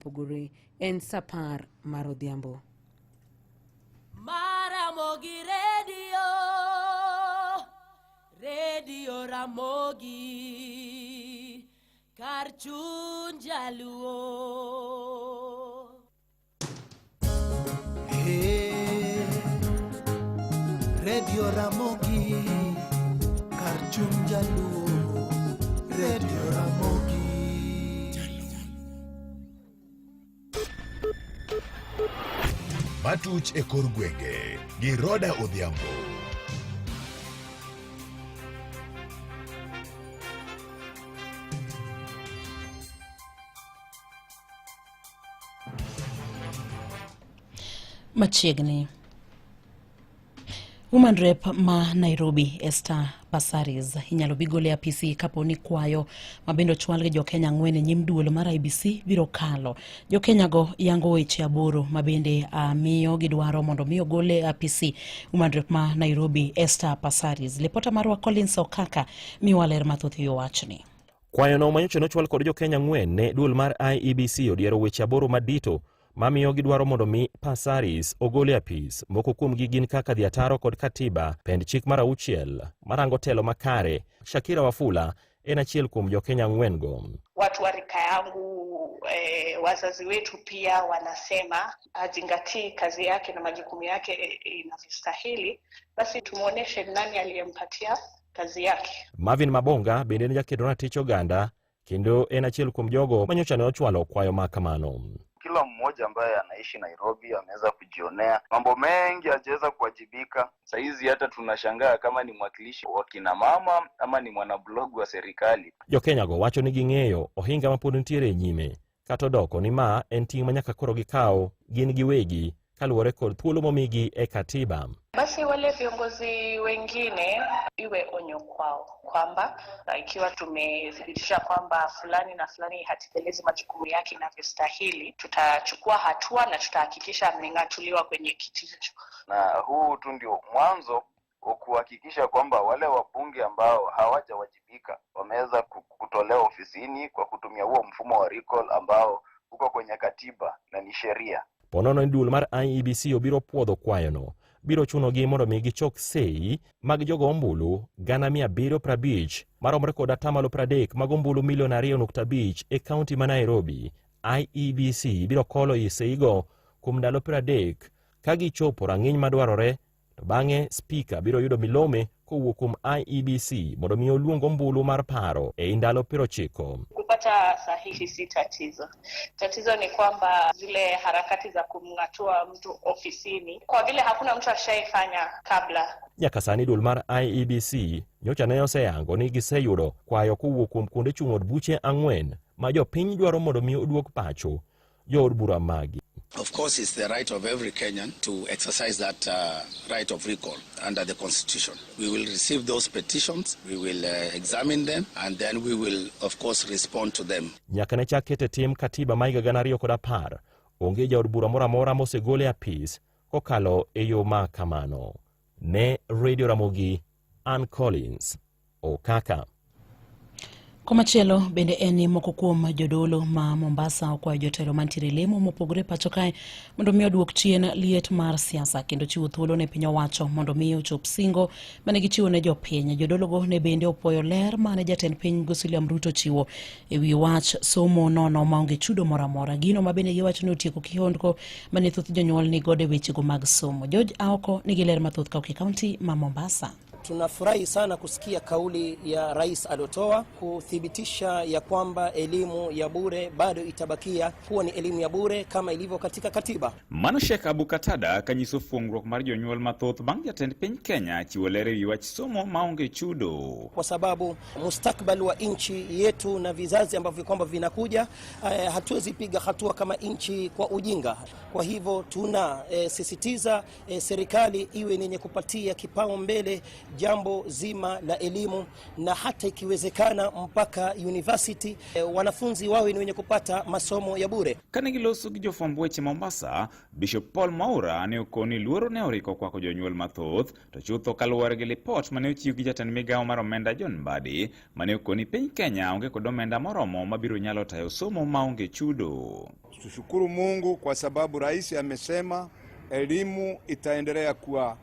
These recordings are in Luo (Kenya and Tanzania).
Opogore en sa 10 mar odhiambo. Maramogi Radio, Radio Ramogi, kar chuny jaluo. Hey, Radio Ramogi, kar chuny jaluo, Radio Ramogi. Matuch e kor gwenge gi Roda Odhiambo. Machiegni. Woman Rep ma Nairobi Esther Passaris inyalo bi gol e apisi kapo ni kwayo ma bende ochwal gi jokenya 4 e nyim duol mar IEBC biro kalo. Jokenya go yango weche 8 ma bende miyo gidwaro mondo mi ogol e apisi Woman Rep ma Nairobi Esther Passaris. Lipota marwa Collins Okaka miwa ler mathoth e wachni. Kwayono manyocha nochwal kod jokenya 4 ne duol mar IEBC odiero weche 8 madito mamiyo gidwaro mondo mi Passaris ogol e apis. Moko kuomgi gin kaka dhi ataro kod katiba, pend chik mar 6 marango telo makare. Shakira Wafula en achiel kuom jokenya 4 go. Watu wa rika yangu, wazazi wetu pia wanasema azingatii kazi yake na majukumu yake inavyostahili, basi tumuoneshe nani aliyempatia kazi yake. Marvin Mabonga bende en jakedo ratich oganda kendo en achiel kuom jogo manyocha ne ochwalo kwayo ma kamano. Kila mmoja ambaye anaishi Nairobi ameweza kujionea mambo mengi, hajaweza kuwajibika. Saizi hata tunashangaa kama ni mwakilishi wa kina mama ama ni mwanablog wa serikali. Jokenya go wacho ni ging'eyo ohinga mapod nitiere e nyime, kata odoko ni ma en ting' ma nyaka koro gikaw gin giwegi kaluwore kod thuolo momigi e katiba. Basi wale viongozi wengine iwe onyo kwao kwamba ikiwa tumethibitisha kwamba fulani na fulani hatekelezi majukumu yake inavyostahili, tutachukua hatua na tutahakikisha ameng'atuliwa kwenye kiti hicho. Na huu tu ndio mwanzo wa kuhakikisha kwamba wale wabunge ambao hawajawajibika wameweza kutolewa ofisini kwa kutumia huo mfumo wa recall ambao uko kwenye katiba na ni sheria. Ponono ni duol mar IEBC obiro puodho kwayono. Biro chunogi mondo mi gichok sei mag jogo ombulu gana mia abiriyo prabich maromre kod atamalo 30 mag ombulu milion 2.5 e kaunti ma Nairobi. IEBC biro kolo i seigo kuom ndalo 30 ka gichopo rang'iny madwarore, to bang'e spika biro yudo milome kowuok kuom IEBC mondo mi oluong ombulu mar paro ei ndalo 90. Kupata sahihi si tatizo. Tatizo ni kwamba zile harakati za kumng'atua mtu ofisini, kwa vile hakuna mtu ashaifanya kabla. Nyaka sani duol mar IEBC nyocha ne oseyango ni giseyudo kwayo kowuok kuom kuonde chung' od buche 4 ma jopiny dwaro mondo mi oduok pacho jood bura magi. Of course, it's the right of every Kenyan to exercise that right of recall under the Constitution. We will receive those petitions, we will examine them, and then we will, of course, respond to them. Nyaka ne chak ket e tim katiba ma higa 2010, onge jaod bura moro amora mosegol e apis kokalo e yo ma kamano. Ne Radio Ramogi, Ann Collins, Okaka. Komachielo bende en ni moko kuom jodolo ma Mombasa okwayo jotelo mantiere lemo mopogore pacho kae mondo mi oduok chien liet mar siasa kendo chiwo thuolo ne piny owacho mondo mi ochop singo mane gichiwo ne jopiny. Jodologo ne bende opuoyo ler mane jatend piny Migosi William Ruto chiwo e wi wach somo nono maonge chudo moro amora. Gino ma bende giwacho ni otieko kihondko mane thoth jonyuol ni godo e wechego mag somo. George Aoko nigi ler mathoth kawuok e kaunti ma Mombasa. Tunafurahi sana kusikia kauli ya rais aliotoa kuthibitisha ya kwamba elimu ya bure bado itabakia kuwa ni elimu ya bure kama ilivyo katika katiba. Mano Sheikh Abu Katada kanyiso fuongruok mar jonyuol mathoth bang' jatend piny Kenya chiwo ler ewi wach somo maonge chudo. Kwa sababu mustakbali wa nchi yetu na vizazi ambavyo kwamba vinakuja, hatuwezi piga hatua kama nchi kwa ujinga. Kwa hivyo tuna sisitiza serikali iwe ni yenye kupatia kipaumbele jambo zima la elimu, na hata ikiwezekana mpaka university wanafunzi wawe ni wenye kupata masomo ya bure. Kane giloso gi jofwamb weche Mombasa, Bishop Paul Mwaura ne okoni luoro ne oriko kwako jonyuol mathoth, to chutho kaluwore gi lipot mane ochiw gi jatend migawo mar omenda John Mbadi, mane okoni piny Kenya onge kod omenda moromo mabiro nyalo tayo somo maonge chudo. Tushukuru Mungu kwa sababu rais amesema elimu itaendelea kuwa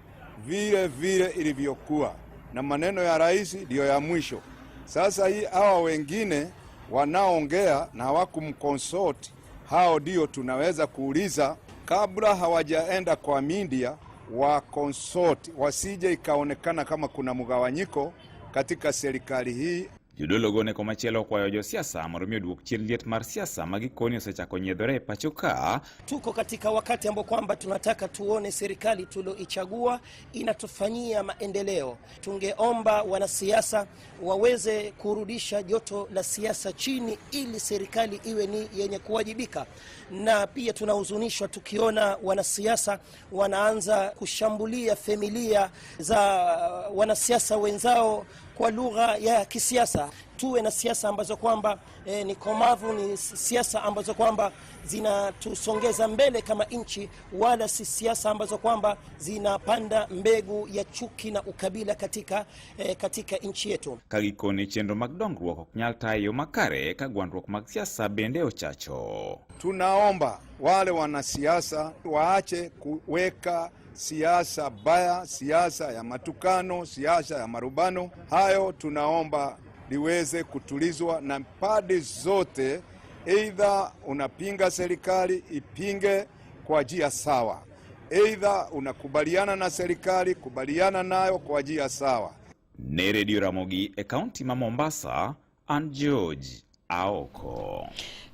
vile vile ilivyokuwa, na maneno ya rais ndiyo ya mwisho. Sasa hii hawa wengine wanaongea na hawakumconsult, hao ndio tunaweza kuuliza kabla hawajaenda kwa media wa consult, wasije ikaonekana kama kuna mgawanyiko katika serikali hii. Jodolo go ne komachielo okwayo josiasa mondo mi oduok chien liet mar siasa ma gikoni osechako nyiedhore e pacho ka. Tuko katika wakati ambao kwamba tunataka tuone serikali tulioichagua inatufanyia maendeleo. Tungeomba wanasiasa waweze kurudisha joto la siasa chini ili serikali iwe ni yenye kuwajibika. Na pia tunahuzunishwa tukiona wanasiasa wanaanza kushambulia familia za wanasiasa wenzao kwa lugha ya kisiasa. Tuwe na siasa ambazo kwamba ni komavu, ni siasa ambazo kwamba zinatusongeza mbele kama nchi, wala si siasa ambazo kwamba zinapanda mbegu ya chuki na ukabila katika nchi yetu. Ka gikoni chenro mag dongruok ok nyal tayo e yo makare ka gwandruok mag siasa bende ochacho. Tunaomba wale wanasiasa waache kuweka siasa baya, siasa ya matukano, siasa ya marubano. Hayo tunaomba liweze kutulizwa na pande zote. Aidha unapinga serikali, ipinge kwa njia sawa. Aidha unakubaliana na serikali, kubaliana nayo kwa njia sawa. Ne Radio Ramogi e kaunti ma Mombasa, an George Aoko.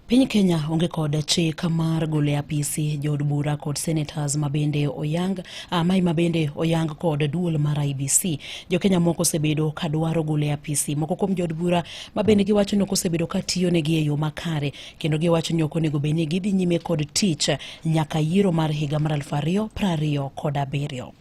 Piny Kenya onge kod chik mar golo e apisi jood bura kod senators mabende oyang mabende oyang kod duol mar IEBC. Jo-Kenya moko osebedo ka dwaro golo e apisi moko kuom jood bura mabende giwacho ni ok osebedo ka tiyo negi e yo makare, kendo giwacho ni ok onego bed ni gidhi nyime kod tich nyaka yiero mar higa mar 2027.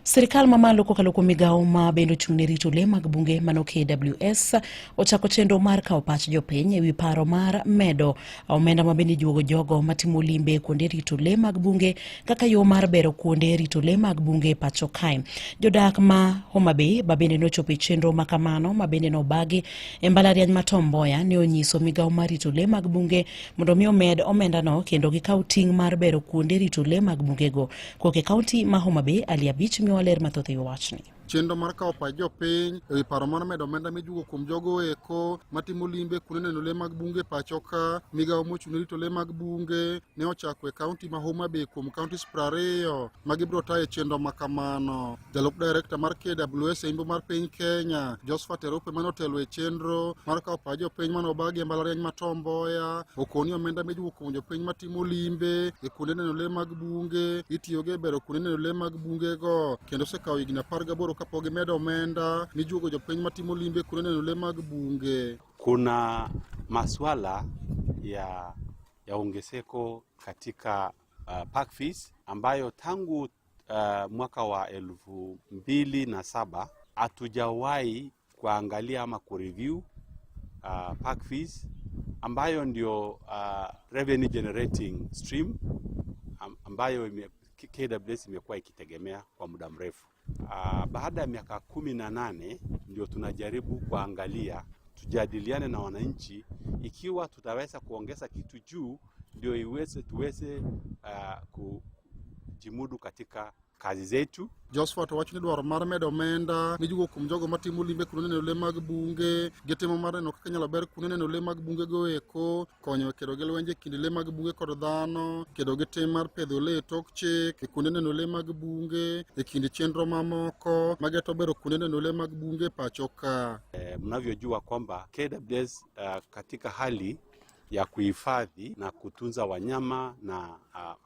Sirikal mamalo kokalo kuom migawo ma bende ochung' ne rito le mag bunge mano KWS ochako chenro mar kawo pach jopiny ewi paro mar medo omenda ma bende ijuogo jogo matimo limbe kuonde rito le mag bunge kaka yo mar bero kuonde rito le mag bunge e pacho kae. Jodak ma Homa Bay ma bende nochopo e chenro makamano ma bende nobagi e mbalariany ma Tom Mboya ne onyiso migawo mar rito le mag bunge mondo mi omed omendano kendo gikaw ting' mar bero kuonde rito le mag bungego. Kowuok e kaunti ma Homa Bay, Ali Abich miyowa ler mathoth e wachni. Chenro mar kawo pach jopiny ewi paro mar medo omenda mijuogo kuom jogo eko matimo limbe kuonde neno le mag bunge pacho ka, migawo mochung' ne rito le mag bunge ne ochako e kaunti ma Homa Bay kuom counties 20 ma gibiro tayo chenro ma kamano. Jalup director mar KWS e imbo mar piny Kenya, Josephat Erope mane otelo e chenro mar kawo pach jopiny mane obagi e mbalariany ma Tom Mboya okoni omenda mijuogo kuom jopiny matimo limbe e kuonde neno le mag bunge itiyogo e bero kuonde neno le mag bungego kendo osekawo higni 18 kapok gimedo omenda mijuogo jopiny matimo limbe kuonde neno le mag bunge. Kuna maswala ya ongezeko katika park fees ambayo tangu mwaka wa 2007 hatujawahi kuangalia ama kureview park fees ambayo ndio revenue generating stream ambayo KWS imekuwa ikitegemea kwa muda mrefu. Baada ya miaka 18 ndio tunajaribu kuangalia, tujadiliane na wananchi ikiwa tutaweza kuongeza kitu juu ndio tuweze kujimudu katika kazi zetu. Josephat owacho ni dwaro mar medo omenda mijuogo kuom jogo matimo limbe kuonde neno le mag bunge gi timo mar neno kaka inyalo ber kuonde neno le mag bunge go eko, konyo e kedo gi lwenje e kind le mag bunge kod dhano, kedo gi tim mar pedho le e tok chik e kuonde neno le mag bunge e kind chenro mamoko mageto bero kuonde neno le mag bunge pacho ka. Mnavyojua kwamba KWS katika hali ya kuhifadhi na kutunza wanyama na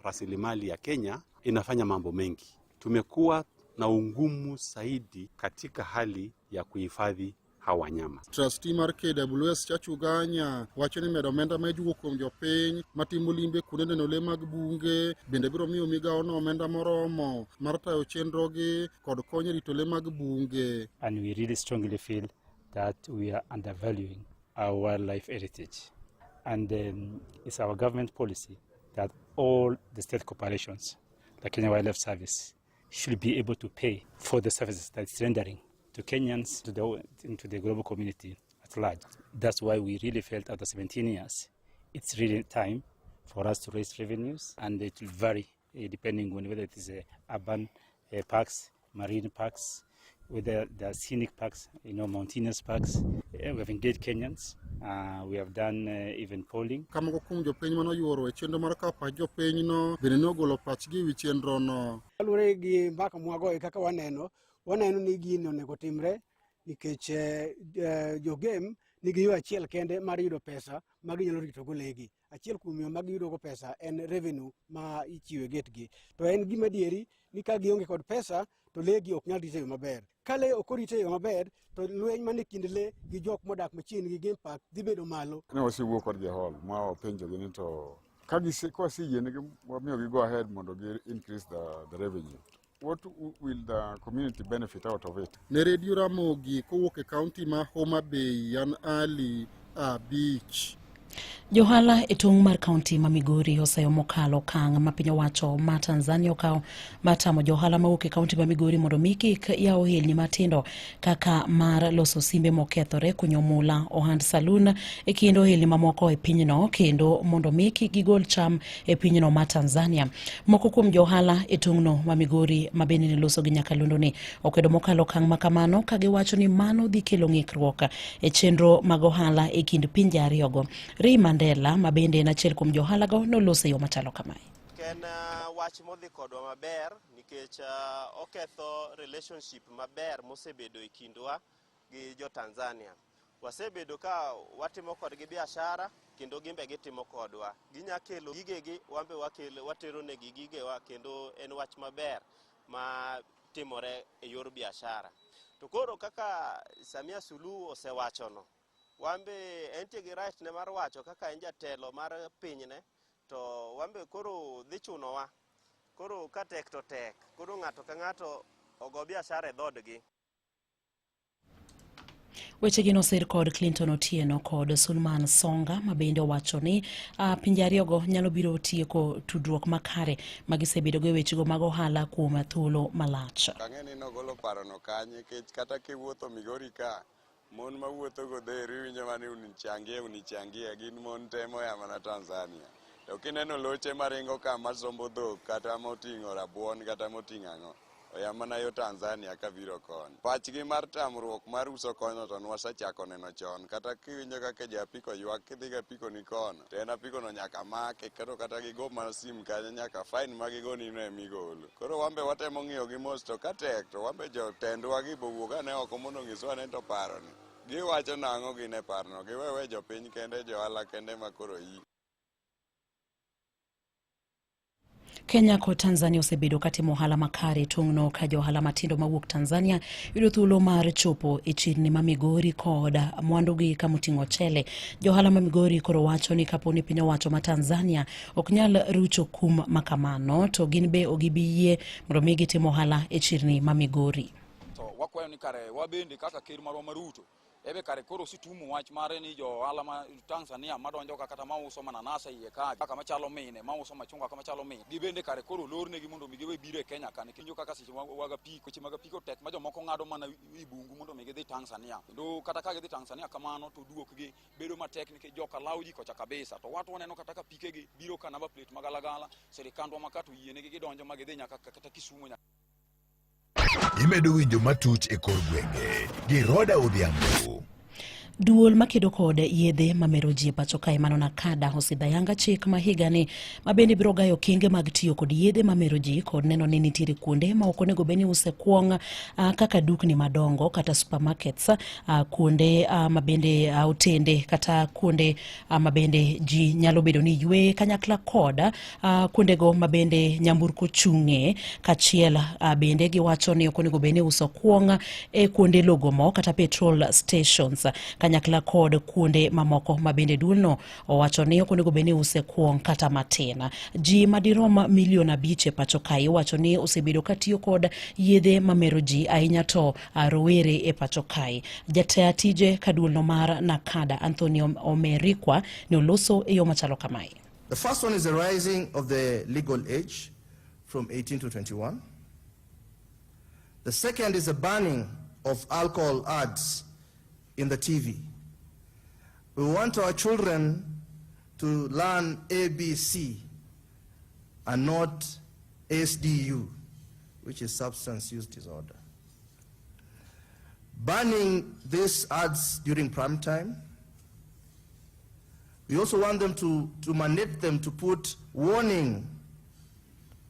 rasilimali ya Kenya inafanya mambo mengi. Tumekuwa na ungumu zaidi katika hali ya kuhifadhi hawa wanyama. Trustee mar KWS Chachu Ganya wacho ni medo omenda ma ijuogo kuom jopiny matimo limbe kuonde neno lee mag bunge bende biro miyo migawono omenda moromo mar tayo chenrogi kod konyo e rito lee mag bunge. And we really strongly feel that we are undervaluing our wildlife heritage. And it's our government policy that all the state corporations, the Kenya Wildlife Service, should be able to pay for the services that it's rendering to Kenyans, to the global community at large. That's why we really felt after 17 years, it's really time for us to raise revenues, and it will vary depending on whether it is urban parks, marine parks, whether they are scenic parks, mountainous parks. We have engaged Kenyans. We have done even polling. Ka moko kuom jopiny mane oyuoro e chenro mar kawo pach jopinyno bende ne ogolo pachgi e wi chenrono. Kaluwore gi mbaka mwagoyo kaka waneno, waneno ni gini onego timre nikech jogem nigi yo achiel kende mar yudo pesa ma ginyalo ritogo legi. Achiel kuom yo ma giyudogo pesa en revenue ma ichiwo e gate gi. To en gima adieri ni ka gionge kod pesa to lee gi ok nyal rit e yo maber. Ka lee ok orit e yo maber to lweny mane kind lee gi jok modak machiegni gi game park dhi bedo malo. Ne wasewuoyo kodgi e hall ma wapenjogi ni to ka kwaseyienegi wamiyogi go ahead mondo gi increase the revenue. What will the community benefit out of it? Ne Radio Ramogi kowuok e kaunti ma Homa Bay, an Ali Abich. Johala e tong' mar kaunti ma Migori oseyo mokalo okang' ma piny owacho ma Tanzania okawo mar tamo johala mawuok e kaunti ma Migori mondo mi kik yaw ohelni matindo kaka mar loso simbe mokethore, kunyo mula, ohand saloon e kind ohelni mamoko e pinyno kendo mondo mi kik gigol cham e pinyno ma Tanzania. Moko kuom johala e tong'no ma Migori ma bende ne loso gi nyakalondo ni okwedo mokalo okang' ma kamano ka giwacho ni mano dhi kelo ng'ikruok e chenro mag ohala e kind pinje ariyogo. Ray Mandela ma bende en achiel kuom johalago noloso e yo machalo kamae. En wach modhi kodwa maber nikech oketho relationship maber mosebedo e kindwa gi jo Tanzania. Wasebedo ka watimo kodgi biashara kendo gimbe gitimo kodwa. Ginya kelo gigegi, wambe watero negi gigewa kendo en wach maber ma timore e yor biashara. To koro kaka Samia Suluhu osewachono, wambe entie gi right ne mar wacho kaka en jatelo mar pinyne, to wambe koro dhi chunowa. Koro ka tek to tek, koro ng'ato ka ng'ato ogo biashara e dhoodgi. Wechegi noser kod Clinton Otieno kod Sulman Songa ma bende owacho ni pinje ariyogo nyalo biro tieko tudruok makare ma gisebedogo e wechego mag ohala kuom thuolo malach. Ang'e ni nogolo parono kanye nikech kata kiwuotho Migori ka, mon mawuotho go dheru iwinjo mana ni unichangie unichangie, gin mon te moya mana Tanzania. To kineno loche maringo ka masombo dhok kata moting'o rabuon kata moting'o ang'o, oya mana yo Tanzania kabiro koni. Pachgi mar tamruok mar uso kono to nwasechako neno chon. Kata kiwinjo kaka ja apiko ywak kidhi gi apiko ni kono, to en apiko no nyaka make, koro kata gigo mana sim kanyo nyaka fine ma gigoni no emigolo. Koro wambe watemo ng'iyo gi mos, to ka tek to wambe jotendwa gi bowuog ane oko mondo onyiswa ni to paroni. Giwacho nang'o gin e parno, giwewe jopiny kende, johala kende ma koro yi. Kenya kod Tanzania osebedo katimo ohala makare e tong'no ka johala matindo mawuok Tanzania yudo thuolo mar chopo e chirni ma Migori kod mwandugi kamoting'o ochele. Johala ma Migori koro wacho ni kapo ni piny owacho ma Tanzania ok nyal rucho kum makamano to gin be ok gibi yie mondo mi gitim ohala e chirni ma Migori. To wakwayo ni kare wabende kaka ker marwa ma Ruto ebe kare koro ositumo wach mare ni jo ohala ma Tanzania madonjo ka kata mauso mananas e iye ka kaka machalo mine mauso machunga kama chalo mine gibende kare koro olornegi mondo mi giwe biro e Kenya ka nikech kaka seche mag apiko weche mag apiko tek ma jomoko ng'ado mana i bungu mondo mi gidhi Tanzania kendo kata ka gidhi Tanzania kamano to duokgi bedo matek nikech joka lawo ji kocha kabisa to wat waneno kata ka pikegi biro ka namba plate magalagala sirikandwa ma ka to yienegi gidonjo ma gidhi nyaka kata Kisumu nyaka Imedo winjo matuch e kor gwenge gi Roda Odhiambo. Duol makedo kod yedhe mamero ji e pacho kae mano NACADA osidho ayanga chik ma higani ma bende biro gayo okenge mag tiyo kod yedhe mamero ji kod neno ni nitiere kuonde ma ok onego bed ni use kuong' kaka dukni madongo kata supermarkets, kuonde ma bende otende kata kuonde ma bende ji nyalo bedo ni yweye kanyakla kod kuondego ma bende nyamburko chung'e. Kachiel bende giwacho ni ok onego bed ni uso kuong' e kuonde logo mo kata petrol stations kanyakla kod kuonde mamoko ma bende duolno owacho ni ok onego bed ni use kuong' kata matin. Ji madirom milion 5 e pacho kae iwacho ni osebedo katiyo kod yedhe mamero ji ahinya to rowere e pacho kae. Jataya tije kaduolno mar NACADA Anthony Omerikwa ne oloso e yo machalo kamae. The first one is the rising of the legal age from 18 to 21. The second is the banning of alcohol ads in the TV. We want our children to learn ABC and not SDU, which is substance use disorder. Banning these ads during prime time. We also want them to mandate them to put warning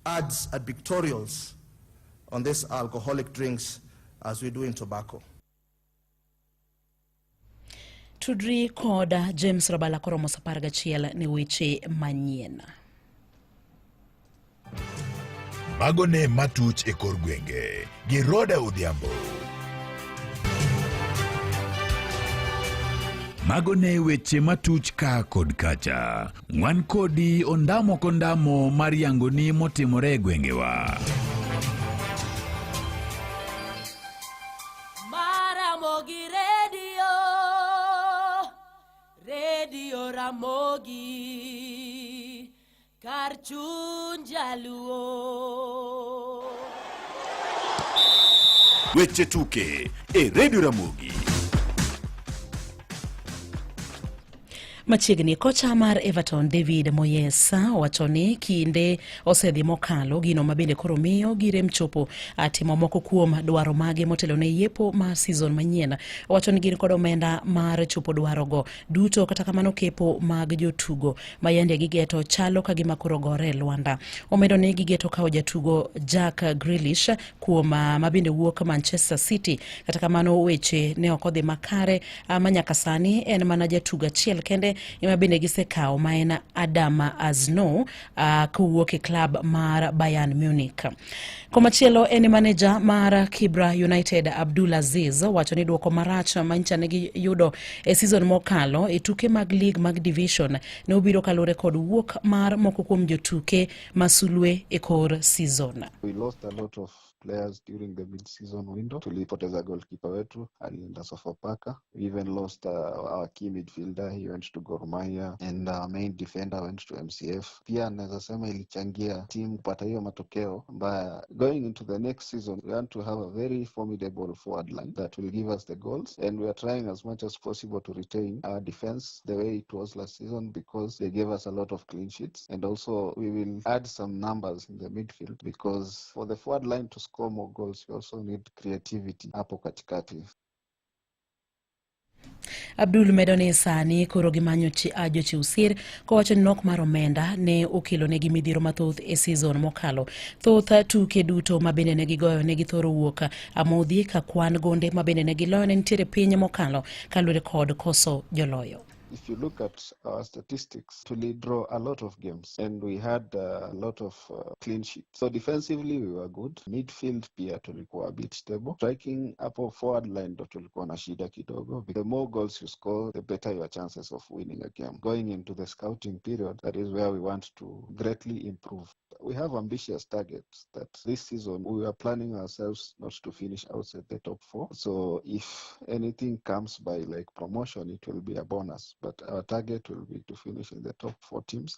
ads at pictorials on these alcoholic drinks as we do in tobacco. Tudri kod James Robala koromo saa 11 ne weche manyien. Mago ne matuch e kor gwenge gi Roda Odhiambo. Mago ne weche matuch ka kod kacha. Wan kodi ondamo kondamo mar yangoni motimore e gwengewa. Maramogi Radio, Radio Ramogi, kar chuny jaluo. Weche tuke e Radio Ramogi. Machiegni kocha mar Everton David Moyes owacho ni kinde osedhi mokalo gino ma bende koro miyo girem chopo timo moko kuom dwaro mage motelo ne yepo mar season manyien. Owacho ni gin kod omenda mar chopo dwarogo duto, kata kamano kepo mag jotugo ma yande gigeto chalo ka gima koro gore e lwanda. Omedo ni gigeto kawo jatugo Jack Grealish kuom ma bende wuok Manchester City. Kata kamano weche ne ok odhi makare ma nyaka sani en mana jatugo achiel kende ema bende gisekawo ma en Adam Aznou kowuok e klab mar Bayern Munich. Komachielo en maneja mar Kibra United Abdul Aziz wacho ni duoko marach ma nyicha ne giyudo e season mokalo e tuke mag league mag division ne obiro kaluwore kod wuok mar moko kuom jotuke ma sulwe e kor season. We lost a lot of players during the mid-season window. Tulipoteza goalkeeper wetu alienda Sofapaka. We even lost our key midfielder, he went to Gor Mahia, and our main defender went to MCF. Pia naweza sema ilichangia team kupata hiyo matokeo mbaya. Going into the next season, we want to have a very formidable forward line that will give us the goals, and we are trying as much as possible to retain our defense the way it was last season because they gave us a lot of clean sheets, and also we will add some numbers in the midfield because for the forward line to score more goals, you also need creativity hapo katikati. Abdul medo ni sani koro gimanyo jochiw sir kowacho ni nok mar omenda ne okelo negi midhiero mathoth e season mokalo. Thoth tuke duto ma bende ne gigoyo ne githoro wuok amodhi ka kwan gonde ma bende ne giloyo ne nitiere piny mokalo kaluwore kod koso joloyo. If you look at our statistics, we draw a lot of games and we had a lot of clean sheets. So defensively we were good. Midfield pia tulikuwa a bit stable. Striking hapo forward line ndo tulikuwa na shida kidogo. The more goals you score, the better your chances of winning a game. Going into the scouting period, that is where we want to greatly improve. We have ambitious targets that this season we are planning ourselves not to finish outside the top 4. So if anything comes by promotion, it will be a bonus. But our target will be to finish in the top 4 teams.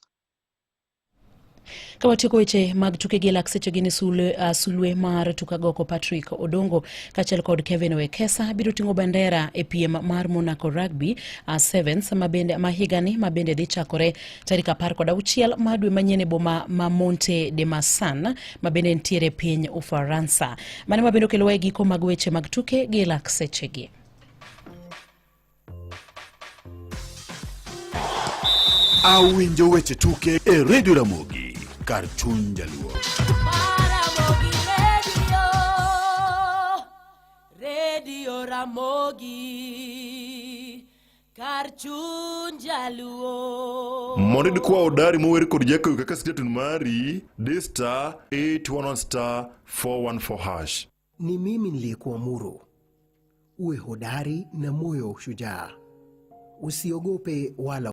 Ka watieko weche mag tuke gi lak seche gi ni sulwe mar tukagoko Patrick Odongo kaachiel kod Kevin Wekesa biro ting'o bandera e piem mar Monaco Rugby Sevens ma higani ma bende dhi chakore tarik 16 mar dwe manyien e boma ma Monte de Marsan ma bende nitiere piny Ufaransa. Mano ma bende okelowa e giko mag weche mag tuke gi lak seche gi. Awinjo weche tuke e Radio Ramogi kar chuny jaluo. Ramogi Radio, Radio Ramogi, kar chuny jaluo. Mondo iyud kwa odari mower kod Jacob kaka status mari, di star 811 star 414 hash. Ni mimi niliyekuamuru uwe hodari na moyo wa ushujaa, usiogope wala